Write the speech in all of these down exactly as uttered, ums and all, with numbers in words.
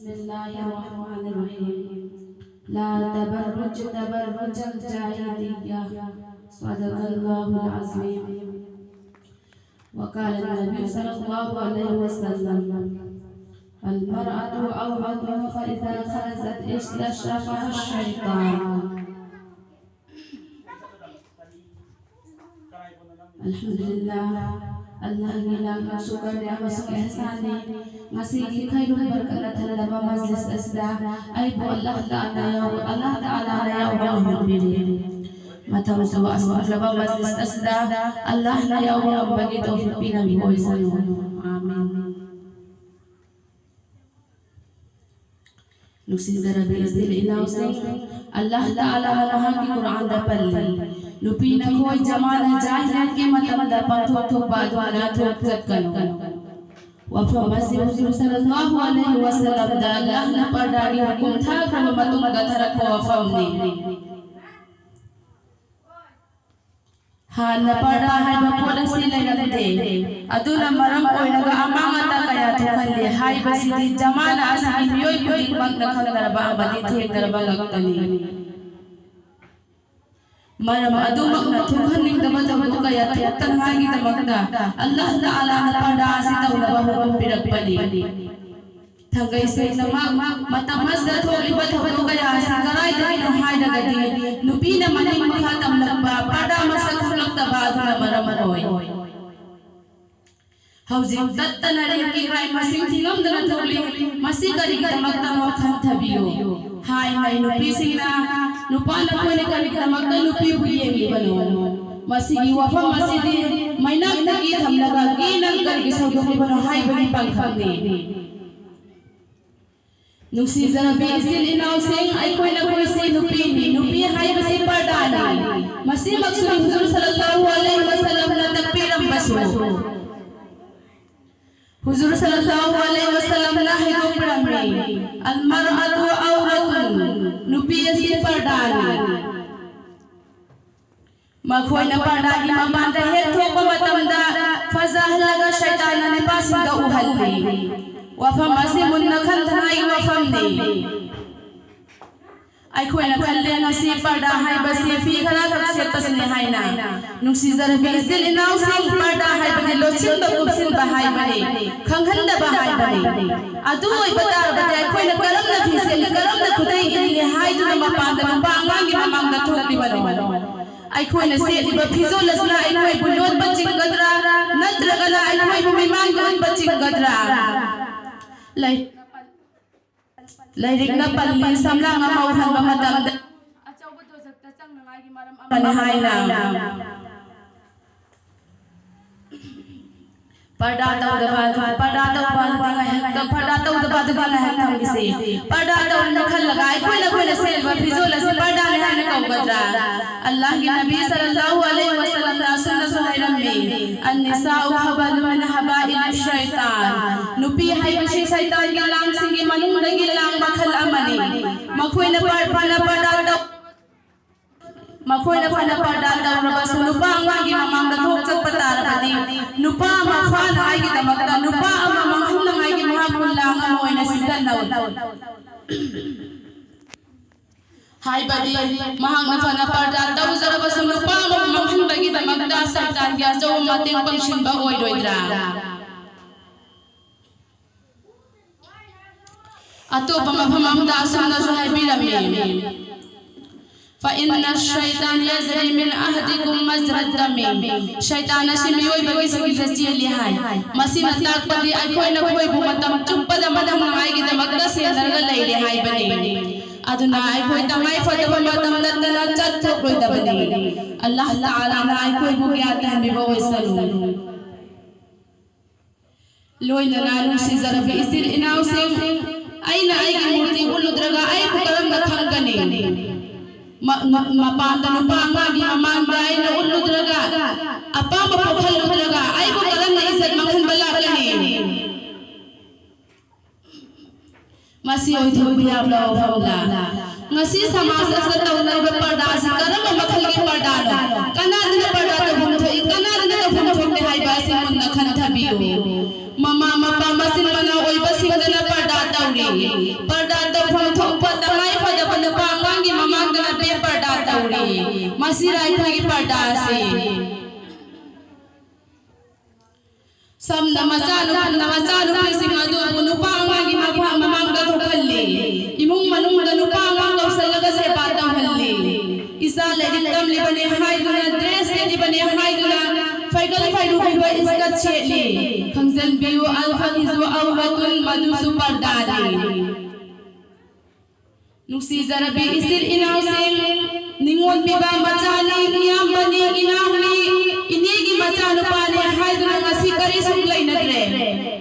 بسم الله الرحمن الرحيم. لا تبرج تبرج الجاهلية. صدق الله العظيم. وقال النبي صلى الله عليه وسلم: المرأة عورة فإذا خرجت استشرفها الشيطان. Alhamdulillah, ꯑꯜꯂꯥꯍꯒꯤ ꯂꯥꯛ ꯂꯥꯛ ꯁꯨꯀꯔꯅꯦ ꯑꯃꯁꯨꯡ ꯑꯦꯍꯁꯥꯟꯅꯦ꯫ ꯉꯁꯤꯒꯤ ꯈꯩꯔꯨꯝ ꯕꯔꯀꯠꯅ ꯊꯜꯂꯕ ꯃꯖꯂꯤꯁ ꯑꯁꯤꯗ ꯑꯩꯕꯨ ꯑꯜꯂꯥꯍ ꯇꯥꯂꯥꯅ ꯌꯥꯎ-, ꯑꯜꯂꯥꯍ ꯇꯥꯂꯥꯅ ꯌꯥꯎꯕ ꯉꯝꯍꯟꯕꯤꯔꯦ꯫ ꯃꯇꯝꯁꯨ ꯑꯁꯨꯛꯂꯕ ꯃꯖꯂꯤꯁ ꯑꯁꯤꯗ ꯑꯜꯂꯥꯍꯅ ꯌꯥꯎꯕ ꯉꯝꯕꯒꯤ ꯇꯧꯐꯤꯛ ꯄꯤꯅꯕꯤꯕ ꯑꯣꯏꯁꯅꯨ꯫ ꯑꯥꯃꯤꯟ꯫ ꯅꯨꯡꯁꯤꯖꯔꯕꯤ ꯏꯆꯤꯜ ꯏꯅꯥꯎꯁꯤꯡ, ꯑꯜꯂꯥꯍ ꯇꯥꯂꯥꯅ ꯃꯍꯥꯛꯀꯤ ꯀꯨꯔꯥꯟꯗ ꯄꯜꯂꯤ, "ꯅꯨꯄꯤ ꯅꯈꯣꯏ ꯖꯃꯥꯅ ꯖꯥꯍꯤꯂꯤꯌꯠꯀꯤ ꯃꯇꯝꯗ ꯄꯥꯡꯊꯣꯛ ꯊꯣꯛꯄ ꯑꯗꯨꯃꯥꯏꯅ ꯊꯣꯛ ꯆꯠꯀꯅꯨ"꯫ ꯋꯥꯐꯝ ꯑꯁꯤ ꯍꯨꯖꯨꯔ ꯁꯜꯂꯜꯂꯥꯍꯨ ꯑꯂꯩꯍꯤ ꯋꯁꯜꯂꯝꯗ ꯑꯜꯂꯥꯍꯅ ꯄꯔꯗꯥꯒꯤ ꯍꯨꯀꯨꯝ ꯊꯥꯈ꯭ꯔꯕ ꯃꯇꯨꯡꯗ ꯊꯥꯔꯛꯄ ꯋꯥꯐꯝꯅꯤ꯫ ꯍꯥꯟꯅ ꯄꯔꯗꯥ ꯍꯥꯏꯕ ꯄꯣꯠ ꯑꯁꯤ ꯂꯩꯔꯝꯗꯦ꯫ ꯑꯗꯨꯅ ꯃꯔꯝ ꯑꯣꯏꯔꯒ ꯑꯃꯥꯡ ꯑꯇꯥ ꯀꯌꯥ ꯊꯣꯛꯍꯜꯂꯦ ꯍꯥꯏꯕꯁꯤꯗꯤ ꯖꯃꯥꯅ ꯑꯁꯤꯒꯤ ꯃꯤꯑꯣꯏ ꯈꯨꯗꯤꯡꯃꯛꯅ ꯈꯪꯅꯔꯕ ꯑꯃꯗꯤ ꯊꯦꯡꯅꯔꯕ ꯉꯥꯛꯇꯅꯤ꯫ ꯃꯔꯝ ꯑꯗꯨꯃꯛꯅ ꯊꯣꯛꯍꯟꯅꯤꯡꯗꯕ ꯊꯧꯗꯣꯛ ꯀꯌꯥ ꯊꯣꯛꯇꯅꯉꯥꯏꯒꯤꯗꯃꯛꯇ ꯑꯜꯂꯥꯍ ꯇꯥꯂꯥꯅ ꯄꯔꯗꯥ ꯑꯁꯤ ꯇꯧꯅꯕ ꯍꯨꯀꯨꯝ ꯄꯤꯔꯛꯄꯅꯤ꯫ ꯊꯥꯡꯒꯩ ꯁꯦꯡꯅꯃꯛ, ꯃꯇꯝ ꯑꯁꯤꯗ ꯊꯣꯛꯂꯤꯕ ꯊꯧꯗꯣꯛ ꯀꯌꯥ ꯑꯁꯤ ꯀꯗꯥꯏꯗꯒꯤꯅꯣ ꯍꯥꯏꯔꯒꯗꯤ, ꯅꯨꯄꯤꯅ ꯃꯅꯤꯡ ꯃꯈꯥ ꯇꯝꯂꯛꯄ, ꯄꯔꯗꯥ ꯃꯁꯛ ꯈꯪꯂꯛꯇꯕ ꯑꯗꯨꯅ ꯃꯔꯝ ꯑꯣꯏ꯫ ꯍꯧꯖꯤꯛ ꯇꯠꯇꯅ ꯔꯦꯞꯀꯤ ꯀ꯭ꯔꯥꯏꯝ ꯃꯁꯤꯡ ꯊꯤꯉꯝꯗꯅ ꯊꯣꯛꯂꯤ꯫ ꯃꯁꯤ ꯀꯔꯤꯒꯤꯗꯃꯛꯇꯅꯣ ꯈꯟꯊꯕꯤꯌꯨ꯫ ꯍꯥꯏꯅ ꯅꯨꯄꯤꯁꯤꯡꯅ, ꯅꯨꯄꯥ ꯅꯈꯣꯏꯅ ꯀꯔꯤꯒꯤꯗꯃꯛꯇ ꯅꯨꯄꯤꯕꯨ ꯌꯦꯡꯂꯤꯕꯅꯣ? ꯃꯁꯤꯒꯤ ꯋꯥꯐꯝ ꯑꯁꯤꯗꯤ ꯃꯩꯅꯥꯛꯇꯒꯤ ꯊꯝꯂꯒ ꯒꯦ ꯅꯪ ꯀꯔꯤꯒꯤ ꯁꯧꯗꯣꯛꯂꯤꯕꯅꯣ ꯍꯥꯏꯕꯒꯤ ꯄꯥꯡꯈꯛꯅꯤ꯫ ꯅꯨꯡꯁꯤꯖꯔꯕꯤ ꯏꯆꯤꯜ ꯏꯅꯥꯎꯁꯤꯡ, ꯑꯩꯈꯣꯏ ꯅꯈꯣꯏꯁꯤ ꯅꯨꯄꯤꯅꯤ꯫ ꯅꯨꯄꯤ ꯍꯥꯏꯕꯁꯤ ꯄꯔꯗꯥꯅꯤ꯫ ꯃꯁꯤꯃꯛꯁꯨ ꯍꯨꯖꯨꯔ ꯁꯜꯂꯜꯂꯥꯍꯨ ꯑꯂꯩꯍꯤ ꯋꯁꯜꯂꯝꯅ ꯇꯥꯛꯄꯤꯔꯝꯕꯁꯨ꯫ ꯍꯨꯖꯨꯔ ꯁꯜꯂꯜꯂꯥꯍꯨ ꯑꯂꯩꯍꯤ ꯋꯁꯜꯂꯝꯅ ꯍꯥꯏꯗꯣꯛꯄꯤꯔꯝꯃꯤ, "ꯑꯜ ꯃꯔꯑꯇꯨ ꯑꯧꯔꯇꯨꯟ", ꯅꯨꯄꯤ ꯑꯁꯤ ꯄꯔꯗꯥꯅꯤ꯫ ꯃꯈꯣꯏꯅ ꯄꯔꯗꯥꯒꯤ ꯃꯄꯥꯟꯗ ꯍꯦꯛ ꯊꯣꯛꯄ ꯃꯇꯝꯗ ꯐꯖꯍꯜꯂꯒ ꯁꯩꯇꯥꯟꯅ ꯅꯨꯄꯥꯁꯤꯡꯗ ꯎꯍꯜꯂꯤ꯫ ꯋꯥꯐꯝ ꯑꯁꯤ ꯃꯨꯟꯅ ꯈꯟꯊꯅꯉꯥꯏꯒꯤ ꯑꯩꯈꯣꯏꯅ ꯈꯜꯂꯦ ꯉꯁꯤ ꯄꯔꯗꯥ ꯍꯥꯏꯕꯁꯤ ꯐꯤ ꯈꯔ ꯈꯛ ꯁꯦꯠꯄꯁꯤꯅꯤ ꯍꯥꯏꯅ꯫ ꯅꯨꯡꯁꯤꯖꯔꯕꯤ ꯏꯆꯤꯜ ꯏꯅꯥꯎꯁꯤꯡ, ꯄꯔꯗꯥ ꯍꯥꯏꯕꯗꯤ ꯂꯣꯠꯁꯤꯟꯕ ꯀꯨꯞꯁꯤꯟꯕ ꯍꯥꯏꯕꯅꯤ, ꯈꯪꯍꯟꯗꯕ ꯍꯥꯏꯕꯅꯤ꯫ ꯑꯗꯨ ꯑꯣꯏꯕ ꯇꯥꯔꯕꯗꯤ ꯑꯩꯈꯣꯏꯅ ꯀꯔꯝꯅ ꯐꯤ ꯁꯦꯠꯂꯤ, ꯀꯔꯝꯅ ꯈꯨꯗꯩ ꯏꯜꯂꯤ ꯍꯥꯏꯗꯨꯅ ꯃꯄꯥꯟꯗ ꯅꯨꯄꯥ ꯑꯉꯥꯡꯒꯤ ꯃꯃꯥꯡꯗ ꯊꯣꯛꯂꯤꯕꯅꯣ? ꯑꯩꯈꯣꯏꯅ ꯁꯦꯠꯂꯤꯕ ꯐꯤꯖꯣꯜ ꯑꯁꯤꯅ ꯑꯩꯈꯣꯏꯕꯨ ꯂꯣꯠꯄ ꯆꯤꯡꯒꯗ꯭ꯔꯥ, ꯅꯠꯇ꯭ꯔꯒꯅ ꯑꯩꯈꯣꯏꯕꯨ ꯃꯤꯃꯥꯡꯗ ꯎꯠꯄ ꯆꯤꯡꯒꯗ꯭ꯔꯥ? ꯂꯩ-, ꯂꯥꯏꯔꯤꯛꯅ ꯄꯜꯂꯤ, ꯁꯝꯂꯥꯡ ꯑꯃ ꯎꯍꯟꯕ ꯃꯇꯝꯗ ꯑꯆꯧꯕ ꯗꯣꯖꯛꯇ ꯆꯪꯅꯉꯥꯏꯒꯤ ꯃꯔꯝ ꯑꯃꯅꯤ ꯍꯥꯏꯅ꯫ ꯄꯔꯗꯥ ꯇꯧꯗꯕ ꯑꯗꯨ, ꯄꯔꯗꯥ ꯇꯧꯕ ꯑꯗꯨꯗꯤ ꯉꯥꯏꯍꯥꯛꯇ, ꯄꯔꯗꯥ ꯇꯧꯗꯕ ꯑꯗꯨꯗꯤ ꯉꯥꯏꯍꯥꯛ ꯊꯝꯈꯤꯁꯤ꯫ ꯄꯔꯗꯥ ꯇꯧꯔꯤꯅ ꯈꯜꯂꯒ ꯑꯩꯈꯣꯏꯅ, ꯑꯩꯈꯣꯏꯅ ꯁꯦꯠꯂꯤꯕ ꯐꯤꯖꯣꯜ ꯑꯁꯤ ꯄꯔꯗꯥꯅꯤ ꯍꯥꯏꯅ ꯀꯧꯒꯗ꯭ꯔꯥ? ꯑꯜꯂꯥꯍꯒꯤ ꯅꯕꯤ ꯁꯜꯂꯜꯂꯥꯍꯨ ꯑꯂꯩꯍꯤ ꯋꯁꯜꯂꯝꯅ ꯑꯁꯨꯝꯅꯁꯨ ꯍꯥꯏꯔꯝꯃꯤ, "ꯑꯟꯅꯤꯁꯥꯎ ꯈꯕꯂꯨ ꯃꯤꯟ ꯍꯕꯥꯏꯂꯤ ꯁꯩꯇꯥꯟ꯫ ꯅꯨꯄꯤ ꯍꯥꯏꯕꯁꯤ ꯁꯩꯇꯥꯟꯒꯤ ꯂꯥꯡꯁꯤꯡꯒꯤ ꯃꯅꯨꯡꯗꯒꯤ ꯂꯥꯡ ꯃꯈꯜ ꯑꯃꯅꯤ꯫ ꯃꯈꯣꯏꯅ ꯄꯔ-, ꯐꯅ ꯄꯔꯗꯥ ꯇꯧ-, ꯃꯈꯣꯏꯅ ꯐꯅ ꯄꯔꯗꯥ ꯇꯧꯔꯕꯁꯨ ꯅꯨꯄꯥ ꯑꯃꯒꯤ ꯃꯃꯥꯡꯗ ꯊꯣꯛ ꯆꯠꯄ ꯇꯥꯔꯕꯗꯤ ꯅꯨꯄꯥ ꯑꯃ ꯐꯥꯅꯉꯥꯏꯒꯤꯗꯃꯛꯇ, ꯅꯨꯄꯥ ꯑꯃ ꯃꯥꯡꯍꯟꯅꯉꯥꯏꯒꯤ ꯃꯍꯥꯛꯄꯨ ꯂꯥꯡ ꯑꯃ ꯑꯣꯏꯅ ꯁꯤꯖꯤꯟꯅꯩ꯫ ꯍꯥꯏꯕꯗꯤ ꯃꯍꯥꯛꯅ ꯐꯅ ꯄꯔꯗꯥ ꯇꯧꯖꯔꯕꯁꯨ ꯅꯨꯄꯥ ꯑꯃ ꯃꯥꯡꯍꯟꯕꯒꯤꯗꯃꯛꯇ ꯁꯩꯇꯥꯟꯒꯤ ꯑꯆꯧꯕ ꯃꯇꯦꯡ ꯄꯥꯡꯁꯤꯟꯕ ꯑꯣꯏꯔꯣꯏꯗ꯭ꯔꯥ?" ꯑꯇꯣꯞꯄ ꯃꯐꯝ ꯑꯃꯗ ꯑꯁꯨꯝꯅꯁꯨ ꯍꯥꯏꯕꯤꯔꯝꯃꯤ, "ꯐꯏꯟꯅ ꯁꯩꯇꯥꯟ ꯌꯖꯔꯤ ꯃꯤꯟ ꯑꯍꯗꯤꯀꯨꯝ ꯃꯖꯔꯠ ꯗꯃꯤ꯫ ꯁꯩꯇꯥꯟ ꯑꯁꯤ ꯃꯤꯑꯣꯏꯕꯒꯤ ꯁꯔꯨꯗ ꯆꯦꯜꯂꯤ ꯍꯥꯏ꯫ ꯃꯁꯤꯅ ꯇꯥꯛꯄꯗꯤ ꯑꯩꯈꯣꯏꯅ ꯑꯩꯈꯣꯏꯕꯨ ꯃꯇꯝ ꯆꯨꯞꯄꯗ ꯃꯥꯡꯍꯟꯅꯉꯥꯏꯒꯤꯗꯃꯛꯇ ꯁꯦꯟꯅꯔꯒ ꯂꯩꯔꯦ ꯍꯥꯏꯕꯅꯤ꯫ ꯑꯗꯨꯅ ꯑꯩꯈꯣꯏ ꯇꯉꯥꯏ ꯐꯗꯕ ꯃꯇꯝ ꯅꯠꯇꯅ ꯆꯠꯊꯣꯛꯂꯣꯏꯗꯕꯅꯤ꯫ ꯑꯜꯂꯥꯍ ꯇꯥꯂꯥꯅ ꯑꯩꯈꯣꯏꯕꯨ ꯒ꯭ꯌꯥꯟ ꯇꯥꯍꯟꯕꯤꯕ ꯑꯣꯏꯁꯅꯨ꯫" ꯂꯣꯏꯅꯅ ꯅꯨꯡꯁꯤꯖꯔꯕꯤ ꯏꯆꯤꯜ ꯏꯅꯥꯎꯁꯤꯡ, ꯑꯩꯅ ꯑꯩꯒꯤ ꯃꯨꯔꯇꯤ ꯎꯠꯂꯨꯗ꯭ꯔꯒ ꯑꯩꯕꯨ ꯀꯔꯝꯅ ꯈꯪꯒꯅꯤ? ꯃ-, ꯃ-, ꯃꯄꯥꯟꯗ ꯅꯨꯄꯥ ꯑꯉꯥꯡꯒꯤ ꯃꯃꯥꯡꯗ ꯑꯩꯅ ꯎꯠꯂꯨꯗ꯭ꯔꯒ, ꯑꯄꯥꯝꯕ ꯄꯣꯛꯍꯜꯂꯨꯗ꯭ꯔꯒ ꯑꯩꯕꯨ ꯀꯔꯝꯅ ꯏꯖꯠ ꯃꯥꯡꯍꯟꯕ ꯂꯥꯛꯀꯅꯤ? ꯃꯁꯤ ꯑꯣꯏꯊꯣꯛꯄ ꯌꯥꯕ ꯋꯥꯐꯝꯂꯥ? ꯉꯁꯤ ꯁꯃꯥꯖ ꯑꯁꯤꯗ ꯇꯧꯅꯔꯤꯕ ꯄꯔꯗꯥ ꯑꯁꯤ ꯀꯔꯝꯕ ꯃꯈꯜꯒꯤ ꯄꯔꯗꯥꯅꯣ? ꯀꯅꯥꯗꯅ ꯄꯔꯗꯥ ꯇꯧꯐꯝ ꯊꯣꯛꯏ, ꯀꯅꯥꯗꯅ ꯇꯧꯐꯝ ꯊꯣꯛꯇꯦ ꯍꯥꯏꯕ ꯑꯁꯤ ꯃꯨꯟꯅ ꯈꯟꯊꯕꯤꯌꯨ꯫ ꯃꯃꯥ ꯃꯄꯥ ꯃꯆꯤꯟ ꯃꯅꯥꯎ ꯑꯣꯏꯕꯁꯤꯡꯗꯅ ꯄꯔꯗꯥ ꯇꯧꯔꯤ꯫ ꯄꯔꯗꯥ ꯇꯧꯐꯝ ꯊꯣꯛꯄ ꯇꯉꯥꯏ ꯐꯗꯕ ꯅꯨꯄꯥ ꯑꯉꯥꯡ ꯑꯁꯤꯔ ꯑꯩꯈꯣꯏꯒꯤ ꯄꯔꯗꯥꯁꯤ? ꯁꯝꯅ ꯃꯆꯥꯅꯨꯄꯥꯅ ꯃꯆꯥꯅꯨꯄꯤꯁꯤꯡ ꯑꯗꯨꯕꯨ ꯅꯨꯄꯥ ꯑꯉꯥꯡꯒꯤ ꯃꯐꯝ ꯃꯃꯥꯡꯗ ꯊꯣꯛꯍꯜꯂꯤ꯫ ꯏꯃꯨꯡ ꯃꯅꯨꯡꯗ ꯅꯨꯄꯥ ꯑꯉꯥꯡ ꯀꯧꯁꯜꯂꯒ ꯁꯦꯕꯥ ꯇꯧꯍꯜꯂꯤ꯫ ꯏꯆꯥ ꯂꯥꯏꯔꯤꯛ ꯇꯝꯂꯤꯕꯅꯦ ꯍꯥꯏꯗꯨꯅ, ꯗ꯭ꯔꯦꯁ ꯁꯦꯠꯂꯤꯕꯅꯦ ꯍꯥꯏꯗꯨꯅ, ꯐꯩꯒꯜ ꯐꯩꯔꯨ ꯄꯤꯕ ꯏꯁꯀꯔꯠ ꯁꯦꯠꯂꯤ꯫ ꯈꯪꯖꯟꯕꯤꯌꯨ, ꯑꯜ ꯐꯥꯍꯤꯁꯨ ꯑꯧꯔꯇꯨꯟ, ꯃꯗꯨꯁꯨ ꯄꯔꯗꯥꯅꯤ꯫ ꯅꯨꯡꯁꯤꯖꯔꯕꯤ ꯏꯆꯤꯜ ꯏꯅꯥꯎꯁꯤꯡ, ꯅꯤꯉꯣꯜ ꯄꯤꯕ ꯃꯆꯥꯅꯤ, ꯏꯌꯥꯝꯕꯅꯤ, ꯏꯅꯥꯎꯅꯤ, ꯏꯅꯦꯒꯤ ꯃꯆꯥꯅꯨꯄꯥꯅꯤ ꯍꯥꯏꯗꯨꯅ ꯉꯁꯤ ꯀꯔꯤꯁꯨ ꯂꯩꯅꯗ꯭ꯔꯦ꯫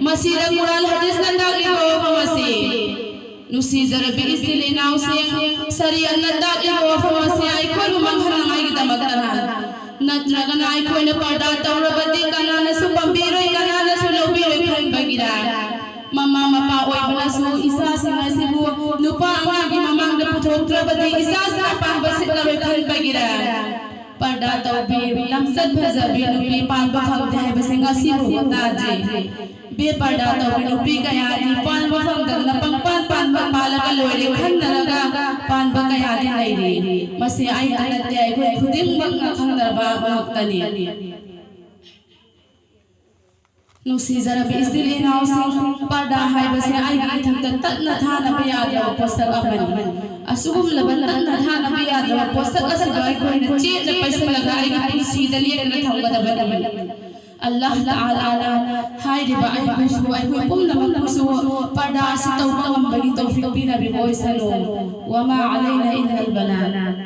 ꯃꯁꯤꯗ ꯀꯨꯔꯥꯟ ꯍꯗꯤꯁꯅ ꯇꯥꯛꯂꯤꯕ ꯋꯥꯐꯝ ꯑꯁꯤ꯫ ꯅꯨꯡꯁꯤꯖꯔꯕꯤ ꯏꯆꯤꯜ ꯏꯅꯥꯎꯁꯤꯡ, ꯁꯔꯤꯌꯠꯅ ꯇꯥꯛꯂꯤꯕ ꯋꯥꯐꯝ ꯑꯁꯤ ꯑꯩꯈꯣꯏꯕꯨ ꯃꯥꯡꯍꯟꯅꯉꯥꯏꯒꯤꯗꯃꯛꯇꯅ꯫ ꯅꯠꯇ꯭ꯔꯒꯅ ꯑꯩꯈꯣꯏꯅ ꯄꯔꯗꯥ ꯇꯧꯔꯕꯗꯤ ꯀꯅꯥꯅꯁꯨ ꯄꯥꯝꯕꯤꯔꯣꯏ, ꯀꯅꯥꯅꯁꯨ ꯂꯧꯕꯤꯔꯣꯏ ꯈꯟꯕꯒꯤꯔ? ꯃꯃꯥ ꯃꯄꯥ ꯑꯣꯏꯕꯅꯁꯨ ꯏꯆꯥꯁꯤꯡ ꯑꯁꯤꯕꯨ ꯅꯨꯄꯥ ꯑꯉꯥꯡꯒꯤ ꯃꯃꯥꯡꯗ ꯄꯨꯊꯣꯛꯇ꯭ꯔꯕꯗꯤ ꯏꯆꯥꯁꯤꯡ ꯑꯄꯥꯝꯕ ꯁꯤꯠꯂꯔꯣꯏ ꯈꯟꯕꯒꯤꯔ? ꯄꯔꯗꯥ ꯇꯧꯕꯤ, ꯂꯝꯆꯠ ꯐꯖꯕꯤ ꯅꯨꯄꯤ ꯄꯥꯟꯕ ꯐꯪꯗꯦ ꯍꯥꯏꯕꯁꯤ ꯉꯁꯤꯕꯨ ꯇꯥꯗ꯭ꯔꯤ꯫ ꯕꯦꯄꯔꯗꯥ ꯇꯧꯕꯤ ꯅꯨꯄꯤ ꯀꯌꯥꯗꯤ ꯄꯥꯟꯕ ꯐꯪꯗꯗꯅ ꯄꯪꯄꯥꯟ ꯄꯥꯟꯕ ꯄꯥꯜꯂꯒ ꯂꯣꯏꯔꯦ ꯈꯟꯅꯔꯒ ꯄꯥꯟꯕ ꯀꯌꯥꯗꯤ ꯂꯩꯔꯤ꯫ ꯃꯁꯤ ꯑꯩꯇ ꯅꯠꯇꯦ, ꯑꯩꯈꯣꯏ ꯈꯨꯗꯤꯡꯃꯛꯅ ꯈꯪꯅꯔꯕ ꯉꯥꯛꯇꯅꯤ꯫ ꯅꯨꯡꯁꯤꯖꯔꯕ ꯏꯆꯤꯜ ꯏꯅꯥꯎꯁꯤꯡ, ꯄꯔꯗꯥ ꯍꯥꯏꯕꯁꯦ ꯑꯩꯒꯤ ꯏꯊꯛꯇ ꯇꯠꯅ ꯊꯥꯅꯕ ꯌꯥꯗ꯭ꯔꯕ ꯄꯣꯠꯁꯛ ꯑꯃꯅꯤ꯫ ꯑꯁꯤꯒꯨꯝꯂꯕ ꯇꯠꯅ ꯊꯥꯅꯕ ꯌꯥꯗ꯭ꯔꯕ ꯄꯣꯠꯁꯛ ꯑꯁꯤꯕꯨ ꯑꯩꯈꯣꯏꯅ ꯆꯦꯠꯅ ꯄꯩꯁꯤꯜꯂꯒ ꯑꯩꯒꯤ ꯄꯨꯟꯁꯤꯗ ꯂꯦꯡꯗꯅ ꯊꯝꯒꯗꯕꯅꯤ꯫ ꯑꯜꯂꯥꯍ ꯇꯥꯂꯥꯅ ꯍꯥꯏꯔꯤꯕ ꯑꯩꯕꯨꯁꯨ, ꯑꯩꯈꯣꯏ ꯄꯨꯝꯅꯃꯛꯄꯨꯁꯨ ꯄꯔꯗꯥ ꯑꯁꯤ ꯇꯧꯕ ꯉꯝꯕꯒꯤ ꯇꯧꯐꯤꯛ ꯄꯤꯅꯕꯤꯕ ꯑꯣꯏꯁꯅꯨ꯫ ꯋꯃꯥ ꯑꯂꯩꯅ ꯏꯜꯂꯜ ꯕꯂꯥꯒ꯫